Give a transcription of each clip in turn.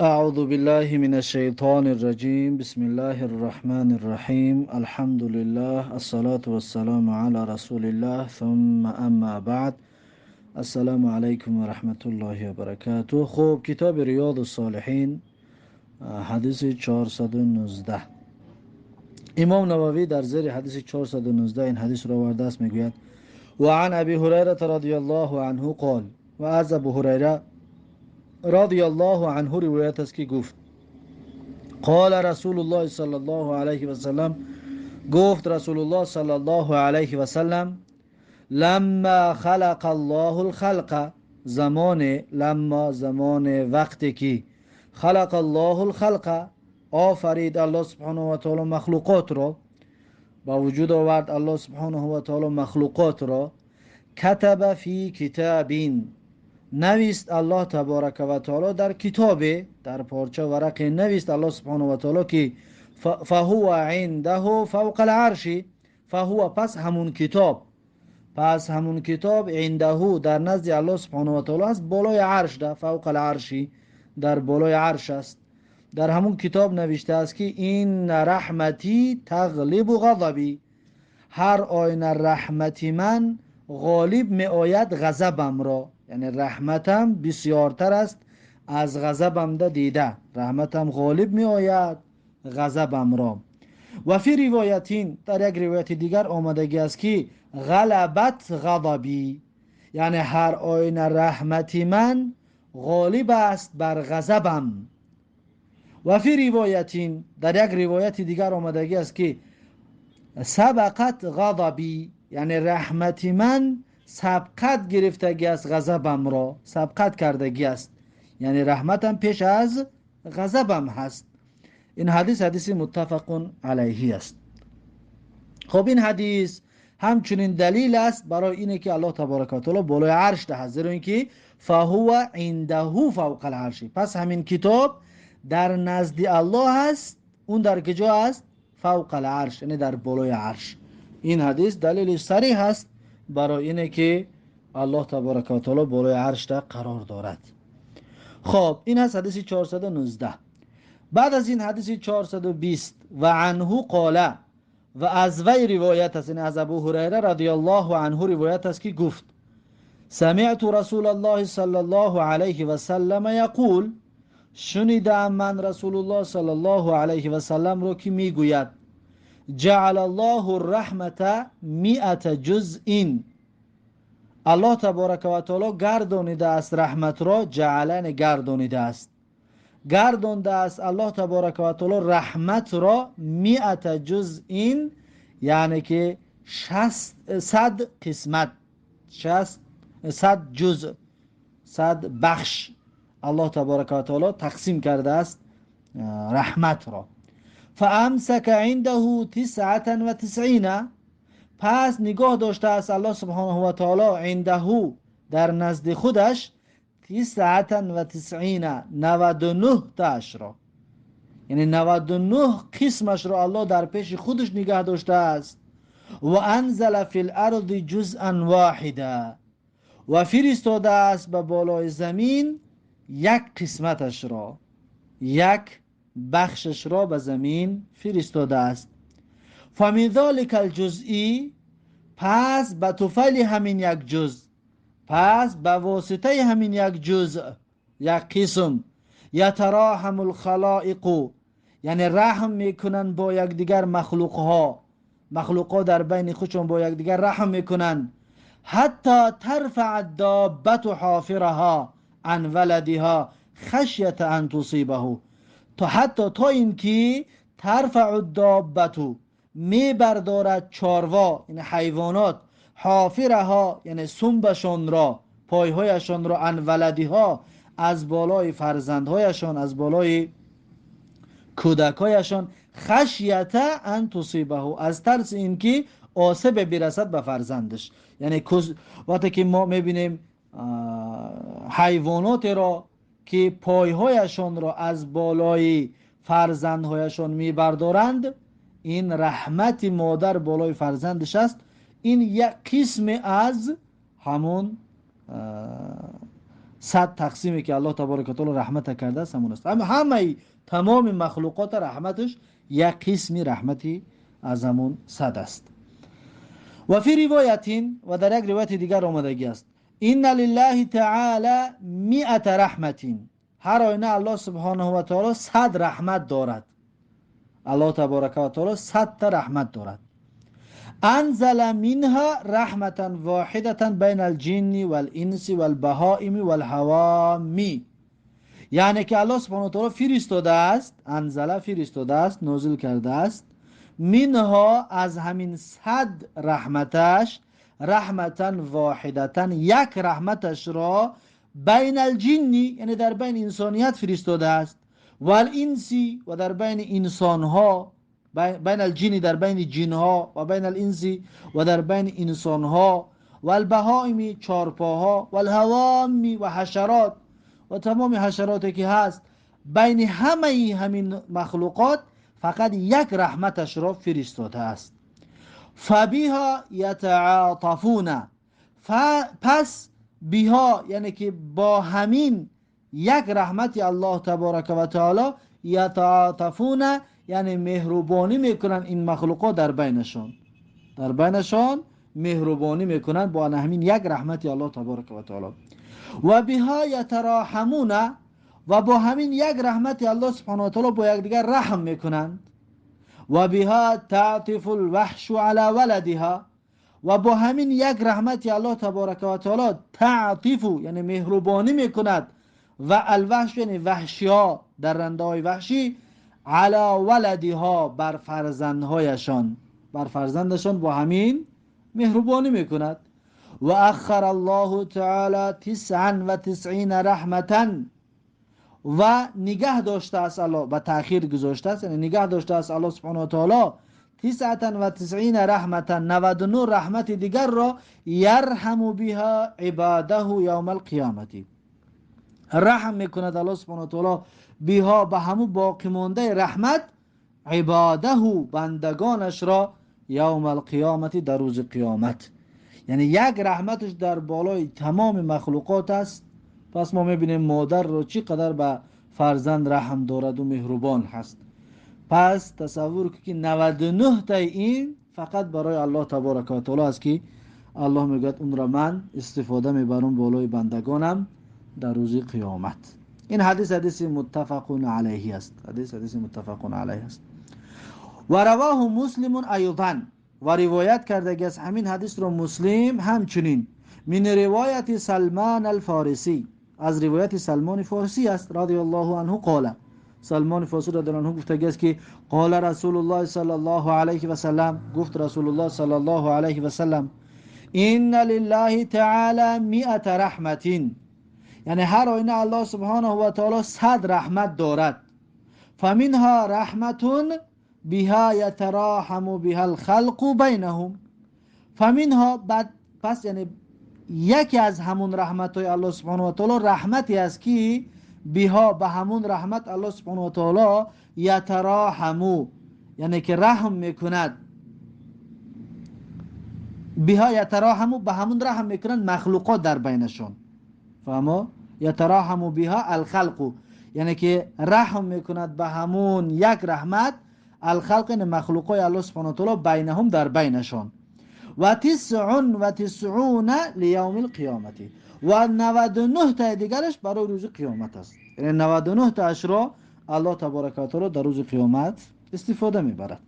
أعوذ بالله من الشيطان الرجيم. بسم الله الرحمن الرحيم. الحمد لله، الصلاة والسلام على رسول الله، ثم أما بعد. السلام علیکم و رحمت الله و برکاته. خب، کتاب ریاض الصالحین، حدیث 419. امام نووی در زیر حدیث 419 این حدیث را آورده است. میگوید: و عن ابی هریره رضی الله عنه قال، و از ابو هریره رضی الله عنه روایت است که گفت: قال رسول الله صلی الله علیه و سلم، گفت رسول الله صلی الله علیه و سلم: لما خلق الله الخلق، زمان، لما زمان، وقتی که، خلق الله الخلق، آفرید الله سبحانه و تعالی مخلوقات را، با وجود آورد الله سبحانه و تعالی مخلوقات را، کتب فی کتاب، نویست الله تبارک و تعالی در کتاب، در پارچه ورق نویست الله سبحانه و تعالی که فهو عنده فوق العرش، فهو پس همون کتاب، پس همون کتاب، عنده در نزد الله سبحانه و تعالی است، بالای عرش ده، فوق العرش در بالای عرش است. در همون کتاب نوشته است که إن رحمتي تغلب غضبي، هر آینه رحمتی من غالب می آید غضبم را، یعنی رحمتم بسیارتر است از غضبم ده دیده، رحمتم غالب می آید غضبم را. و فی روایت، در یک روایت دیگر آمدگی است که غلبت غضبي، یعنی هر آینه رحمتی من غالب است بر غضبم. و فی روایت، در یک روایت دیگر آمدگی است که سبقت غضبي، یعنی رحمتی من سبقت گرفتگی است غضبم را، سبقت کردگی است، یعنی رحمتم پیش از غضبم هست. این حدیث حدیث متفق علیه است. خب، این حدیث همچنین دلیل است برای اینه که الله تبارک و تعالی بالای عرش ده، زیرا اینکه فهو عنده فوق العرش، پس همین کتاب در نزد الله هست. اون در کجا است؟ فوق العرش، یعنی در بالای عرش. این حدیث دلیل صریح است برای اینه که الله تبارک و تعالی بالای عرش ده قرار دارد. خب، این هست حدیث 419. بعد از این حدیث 420. و عنه قال، و از وی روایت است، یعنی از ابو هریره رضی الله عنه روایت است که گفت: سمعت رسول الله صلی الله علیه و سلم یقول، شنیدم من رسول الله صلی الله علیه و سلم رو که میگوید: جعل الله الرحمة مئة جزء، الله تبارک و تعالی گردانیده است رحمت را، جعل گردانیده است، گردانده است الله تبارک و تعالی رحمت را، مئة جزء یعنی که 100 قسمت، 100 جزء، 100 بخش الله تبارک و تعالی تقسیم کرده است رحمت را. فامسک عنده 99، پس نگاه داشته است الله سبحانه و تعالی، عنده در نزد خودش، 99، 99 تاش را، یعنی 99 قسمش را الله در پیش خودش نگاه داشته است. و انزل فی الارض جزءا واحدا، و فرستاده است به بالای زمین یک قسمتش را، یک بخشش را به زمین فرستاده است. فمن ذلك الجزء، پس به طفیل همین یک جز، پس به واسطه همین یک جزء، یک قسم، یتراحم الخلائق، یعنی رحم میکنن با یکدیگر مخلوق ها، مخلوق ها در بین خودشون با یکدیگر رحم میکنن، حتی ترفع الدابة حافرها عن ولدها خشیة ان تصیبه، تا حتی تا اینکه ترفع الدابة می بردارد چاروا، یعنی حیوانات، حافرها یعنی سنبشان را، پایهایشان را، عن ولدها از بالای فرزندهایشان، از بالای کودکهایشان، خشیة ان تصیبه، از ترس اینکه آسیب برسد به فرزندش. یعنی وقتی که ما میبینیم حیوانات را که پایهایشان را از بالای فرزندهایشان میبردارند، این رحمت مادر بالای فرزندش است. این یک قسم از همون 100 тақсиме ки Аллоҳ табарак ва таоло раҳмата кардааст, ҳамон аст. Ҳамаи тамоми махлуқота раҳматаш як қисми раҳмати аз ҳамон 100 аст. Ва фи ривоятин, ва дар як ривояти дигар омадагӣ аст: инна лиллаҳи таъала миата раҳматин. Ҳар оина Аллоҳ субҳонаҳу ва таоло 100 раҳмат дорад. Аллоҳ табарака ва таоло 100 та раҳмат дорад. Анзала минҳа раҳматан воҳидатан байна алҷинни валинси валбаҳоими валҳавами. Яъне ки Аллоҳ субҳонаҳу ва таоло фиристодааст, анзала фиристодааст, нозил кардааст, минҳо аз ҳамин 100 раҳматаш раҳматан воҳидатан, як раҳматашро байна алҷинни, яъне дар байни инсоният фиристодааст, валинси, ва дар байни инсонҳо, байна алҷинни дар байни ҷинҳо, ва байна алинси ва дар байни инсонҳо, валбаҳоими чорпоҳо, валҳавами ва ҳашарот ва тамоми ҳашароте ки ҳаст, байни ҳамаи ҳамин махлуқот фақат як раҳматашро фиристодааст. Фабиҳа ятаатафуна, пас биҳо, яъне ки бо ҳамин як раҳмати Аллоҳ табарака ва таоло, ятаатафуна, яъне меҳрубонӣ мекунанд ин махлуқот дар байнашон, дар байнашон меҳрубонӣ мекунанд бо ҳамин як раҳмати Аллоҳ табарака ва таоло. Ва биҳо ятараҳамуна, ва бо ҳамин як раҳмати Аллоҳ субҳонаҳу ва таоло бо якдигар раҳм мекунанд. Ва биҳо таътифу лваҳшу ала валадиҳа, ва бо ҳамин як раҳмати Аллоҳ табарака ва таоло таътифу, яъне меҳрубонӣ мекунад, ва алваҳшу, яъне ваҳшиҳо, даррандаҳои ваҳшӣ, ала валадиҳо, бар фарзандҳояшон, бар фарзандашон бо ҳамин меҳрубонӣ мекунад. Ва аххара Аллоҳу таъала 99 раҳматан, ва нигаҳ доштааст Аллоҳ, ба таъхир гузоштааст, яъне нигаҳ доштааст Аллоҳ субҳонаҳу ва таоло 99 раҳматан, 99 раҳмати дигарро, ярҳаму биҳа ибодаҳу явма алқиёмати, раҳм мекунад Аллоҳ субҳонаҳу ва таоло биҳо, ба ҳамун боқимондаи раҳмат, ибодаҳу, бандагонашро, явма алқиёмати, дар рӯзи қиёмат. Яъне як раҳматаш дар болои тамоми махлуқот аст. Пас мо мебинем модарро чӣ қадар ба фарзанд раҳм дораду меҳрубон ҳаст. Пас тасаввур кун ки 99 таи ин фақат барои Аллоҳ табарака ва таоло аст, ки Аллоҳ мегӯяд онро ман истифода мебарам болои бандагонам дар рӯзи қиёмат. Ин ҳадис ҳадиси муттафақун алайҳи аст. Ҳадис ҳадиси муттафақун алайҳ аст. Ва равоҳу муслимун айдан, ва ривоят кардагӣ аст ҳамин ҳадисро Муслим ҳамчунин, мин ривояти Салман алфорисӣ, аз ривояти Салмони Форсӣ аст, радиаллоҳу анҳу қола, Салмони Форсӣ радиаллоҳу анҳу гуфтагӣ аст ки қола Расулуллоҳи саллаллоҳу алайҳи васаллам, гуфт Расулуллоҳ саллаллоҳу алайҳи васаллам: инна лиллаҳи таъала миата раҳматин, яъне ҳар оина Аллоҳ субҳонаҳу ва таоло 100 раҳмат дорад. Фаминҳа раҳматун биҳа ятараҳаму биҳа алхалқу байнаҳум. Фаминҳа, баъд пас, яъне яке аз ҳамун раҳматҳои Аллоҳ субҳонаҳу ва таоло раҳмате аст ки биҳо, ба ҳамун раҳмат Аллоҳ субҳонаҳу ва таоло ятараҳаму, яъне ки раҳм мекунад, биҳо ятараҳаму, ба ҳамун раҳм мекунанд махлуқот дар байнашон. Фаҳмо? Ятараҳаму биҳо алхалқу, яъне ки раҳм мекунад ба ҳамун як раҳмат алхалқ, яъне махлуқои Аллоҳ субҳонаҳу ва таоло, байнаҳум, дар байнашон. Ва 99 лиявми лқиёмати, ва 99 таи дигараш барои рӯзи қиёмат аст. Яъне 99 таашро Аллоҳ табарака ва таоло дар рӯзи қиёмат истифода мебарад.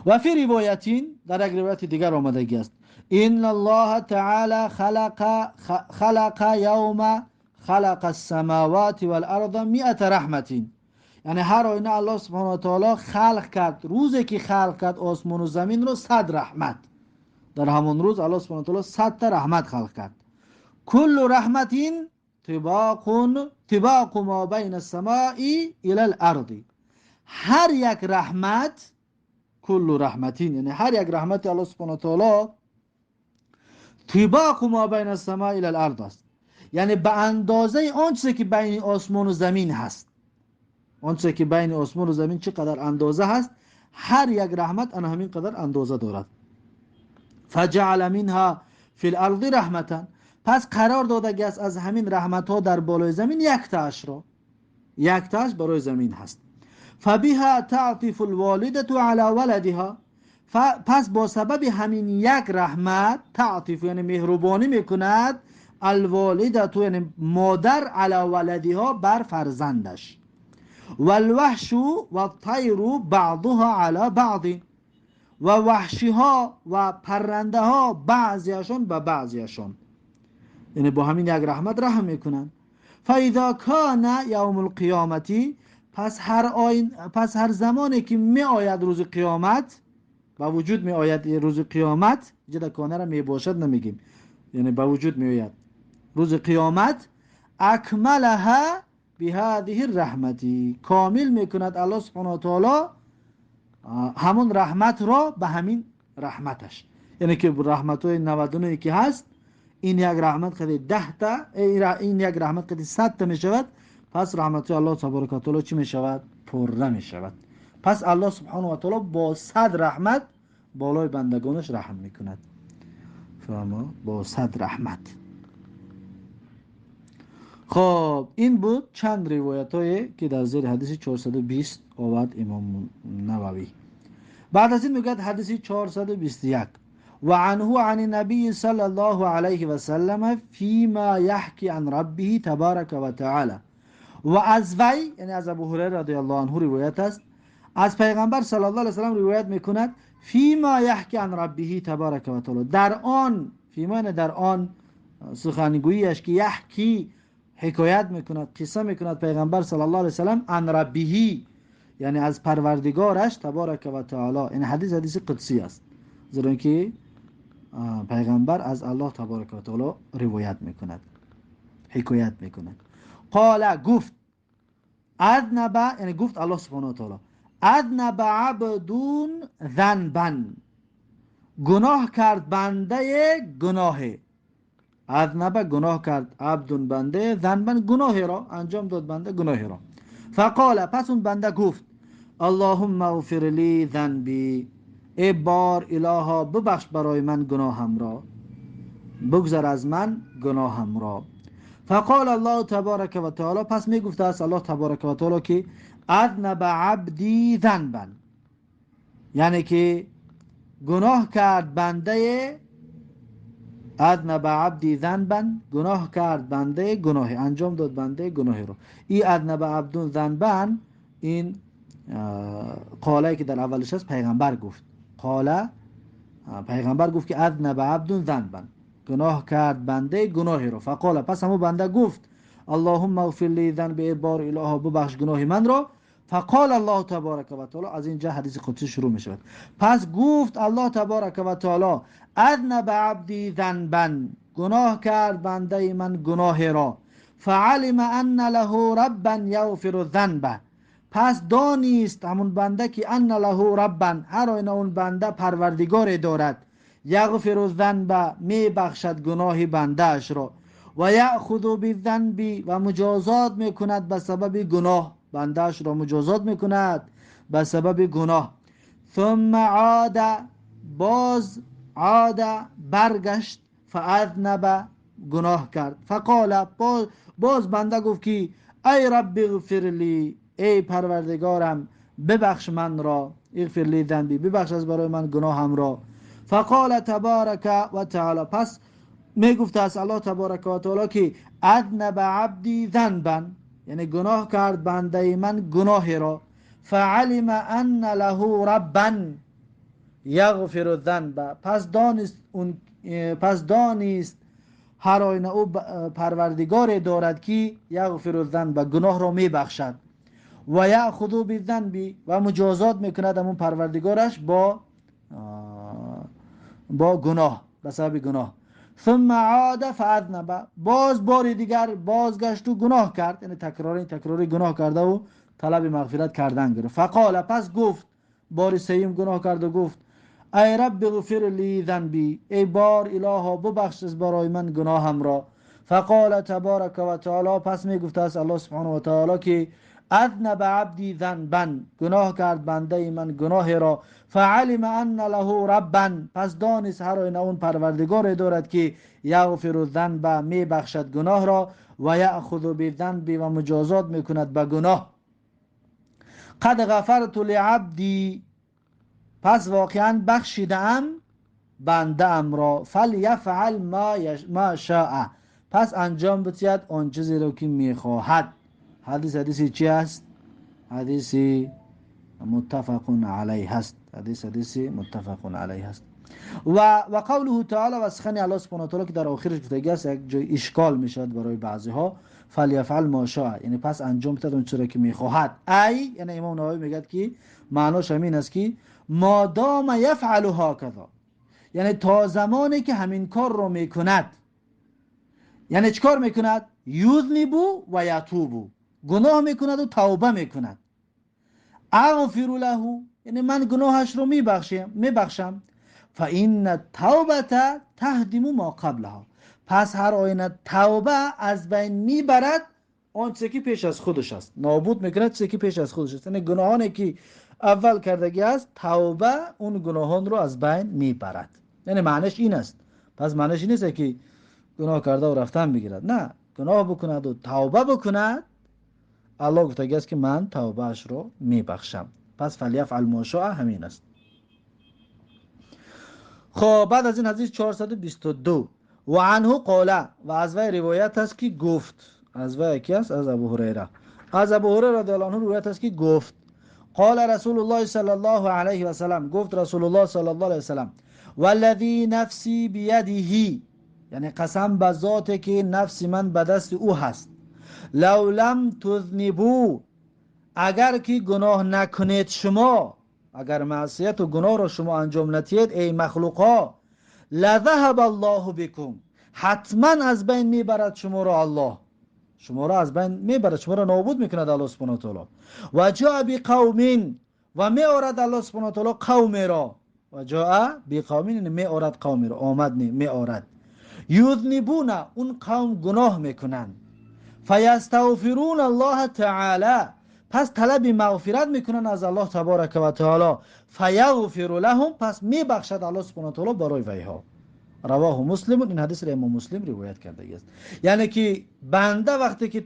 Ва фи ривоятин, дар як ривояти дигар омадагӣ аст: инна Аллоҳа таъала халақа явма халақа ассамавати валарда миата раҳматин, яъне ҳар оина Аллоҳ субҳонаҳу ва таоло халқ кард, рӯзе ки халқ кард осмону заминро, 100 раҳмат. Дар ҳамон рӯз Аллоҳ субҳонаҳу ва таоло 100 та раҳмат халқ кард. Куллу раҳматин тибоқу мо байна ассамои ила аларди, ҳар як раҳмат, куллу раҳматин, яъне ҳар як раҳмати Аллоҳ субҳонаҳу ва таоло тибоқу мо байна ассамои ила алард аст, яъне ба андозаи он чизе ки байни осмону замин ҳаст, он чизе ки байни осмону замин чӣ қадар андоза ҳаст, ҳар як раҳмат ана ҳамин қадар андоза дорад. Фаҷаъала минҳа фи ларди раҳматан, پس قرار داده است از همین رحمت ها در بالای زمین یک تاش را، یک تاش برای زمین هست. فبها تعطف الوالده على ولدها، پس با سبب همین یک رحمت تعطف یعنی مهربانی میکند، الوالده یعنی مادر، علی ولدها بر فرزندش، والوحش والطیر بعضها علی بعض، و وحشی ها و پرنده ها بعضیشان به بعضیشان، یعنی با همین یک رحمت رحم میکنند. فاذا کان یوم القیامتی، پس هر زمانی که می آید روز قیامت، به وجود می آید روز قیامت، اینجا کانه را می باشد نمیگیم، یعنی به وجود می آید روز قیامت، اکملها بهذه الرحمتی، کامل میکند الله سبحانه و تعالی همون رحمت را به همین رحمتش، یعنی که رحمت های 99 که هست، این یک رحمت قد 10 تا، این یک رحمت قد 100 تا می شود. پس رحمت الله تبارک و تعالی چی می شود؟ پرره می شود. پس الله سبحانه و تعالی با 100 رحمت بالای بندگانش رحم میکند. فهمه؟ با 100 رحمت. خب این بود چند روایت هایی که در زیر حدیث 420 آورد امام نووی. بعد از این میگوید حدیث 421 و عنه عن النبی صلی الله علیه و سلم فيما يحكي عن ربه تبارک و تعالی. و از وی، یعنی از ابو هریره رضی الله عنه روایت است، از پیغمبر صلی الله علیه و سلم روایت میکند فيما يحكي عن ربه تبارک و تعالی، در آن، فيما در آن سخنگوییش که یحکی حکایت میکند، قصه میکند پیغمبر صلی الله علیه و سلم، عن ربه یعنی از پروردگارش تبارک و تعالی. این حدیث حدیث قدسی است، زیرا که پیغمبر از الله تبارک و تعالی روایت میکند، حکایت میکند. قال گفت، اذنب یعنی گفت الله سبحانه و تعالی، اذنب عبدون ذنبا، گناه کرد بنده گناه، اذنب گناه کرد عبدون بنده، ذنبا گناهی را انجام داد بنده گناهی را. فقال پس اون بنده گفت اللهم اغفر لی ذنبی، ای بار الها ببخش برای من گناهم را، بگذر از من گناهم را. فقال الله تبارک و تعالی، پس می گفته است الله تبارک و تعالی که اذنب عبدی ذنبا، یعنی که گناه کرد بنده، اذنب عبدی ذنبا گناه کرد بنده گناهی، انجام داد بنده گناهی رو. ای اذنب عبدون ذنبا، این قاله که در اولش است پیغمبر گفت، قاله پیغمبر گفت که اذنب عبدون ذنبا، گناه کرد بنده گناهی رو. فقال پس همون بنده گفت اللهم اغفر لی ذنبی، بار الها ببخش گناه من را. فقال الله تبارک و تعالی، از اینجا حدیث قدسی شروع می شود. پس گفت الله تبارک و تعالی اذنب عبدی ذنبا، گناه کرد بنده من گناه را. فعلم ان له ربا یغفر الذنب، پس دانیست همون بنده که ان له ربا، هر آینه اون بنده پروردگار دارد، یغفر الذنب می بخشد گناه بنده اش را، و یأخذ بالذنب و مجازات میکند به سبب گناه، بنده اش را مجازات میکند به سبب گناه. ثم عاد، باز عاد برگشت، فاذنب گناه کرد. فقال باز بنده گفت که ای رب اغفر لی، ای پروردگارم ببخش من را، اغفر لی ذنبی، ببخش از برای من گناهم را. فقال تبارک و تعالی، پس میگفت از الله تبارک و تعالی که اذنب عبدی ذنبا، یعنی گناه کرد بنده من گناهی را. فعلم ان له ربا یغفر الذنب، پس دانست هر آینه او پروردگار دارد که یغفر الذنب، گناه را میبخشد، و یأخذ بالذنب و مجازات میکند همون پروردگارش با گناه، به سبب گناه. ثم عاد فاذنب، باز بار دیگر بازگشت و گناه کرد، یعنی تکراری گناه کرده و طلب مغفرت کردن گرفت. فقال پس گفت، بار سیم گناه کرد و گفت ای رب اغفر لی ذنبی، ای بار الها ببخش از برای من گناهم را. فقال تبارک و تعالی، پس می گفت است الله سبحانه و تعالی که اذنب عبدی ذنبا، گناه کرد بنده من گناه را، فعلم ان له ربا، پس دانست هر آینه اون پروردگار دارد که یغفر الذنب، میبخشد گناه را، و یأخذ بالذنب، و مجازات میکند به گناه. قد غفرت لعبدی، پس واقعا بخشیدم بنده ام را، فلیفعل ما شاء، پس انجام بدهد آن چیزی را که میخواهد. حدیث حدیثی چی است؟ حدیثی متفق علیه است. حدیث حدیثی متفق علیه است. و قوله تعالی، و سخن الله سبحانه و تعالی که در آخرش گفته است، یک جای اشکال میشود برای بعضی ها، فلیفعل ما شاء، یعنی پس انجام بدهد آن چیزی را که میخواهد. ای یعنی امام نووی میگه که معناش همین است که مادام یفعل هکذا، یعنی تا زمانی که همین کار رو میکند. یعنی چیکار میکند؟ یذنب و یتوب، گناه میکند و توبه میکند. اغفر له، یعنی من گناهش رو میبخشم. فان التوبه تهدم ما قبلها، پس هر آینه توبه از بین میبرد آن چیزی که پیش از خودش است، نابود میکند چیزی که پیش از خودش است. یعنی گناهانی که اول کردگی است، توبه اون گناهان رو از بین میبرد. یعنی معنیش این است. پس معنیش این نیست که گناه کرده و رفتن بگیرد، نه، گناه بکند و توبه بکند، الله گفته است که من توبه اش رو میبخشم. پس فلیفعل ما شاء همین است. خب بعد از این حدیث 422، و عنه قال، و از وی روایت است که گفت، از وی کی است؟ از ابو هریره. از ابو هریره رضی الله عنه روایت است که گفت قال رسول الله صلی الله علیه و سلم، گفت رسول الله صلی الله علیه و سلم، والذی نفسی بیده، یعنی قسم به ذات که نفس من به دست او هست، لو لم تذنبوا، اگر که گناه نکنید شما، اگر معصیت و گناه را شما انجام ندهید ای مخلوقا، لذهب الله بكم، حتما از بین میبرد شما را الله، شما را از بین میبرد، شما را نابود میکند الله سبحانه و تعالی. و جاء بقوم، و میآورد الله سبحانه و تعالی قوم را، و جاء بقوم یعنی میآورد قوم را، آمد نی، میآورد. یذنبون، اون قوم گناه میکنند، فیستغفرون الله تعالی، پس طلب مغفرت میکنن از الله تبارک و تعالی، فیغفر لهم، پس میبخشد الله سبحانه و تعالی برای ویها. رواه مسلم، این حدیث را امام مسلم روایت کرده است. یعنی که بنده وقتی که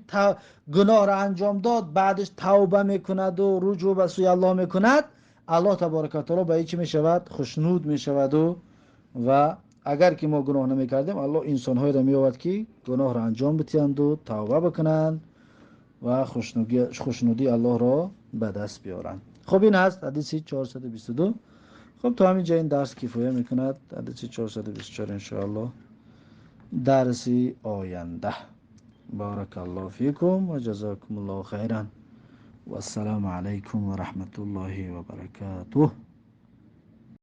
گناه را انجام داد، بعدش توبه میکند و رجوع به سوی الله میکند، الله تبارک و تعالی به چی میشود؟ خوشنود میشود. و اگر که ما گناه نمیکردیم، الله انسانهای را میآورد که گناه را انجام بدهند و توبه بکنند و خوشنودی الله را به دست بیارند. خب این است حدیث 422. خب تا همین جا این درس کفایه میکند. حدیث 424 انشاءالله درس آینده. بارک الله فیکم و جزاکم الله خیرا و السلام علیکم و رحمت الله و برکاته.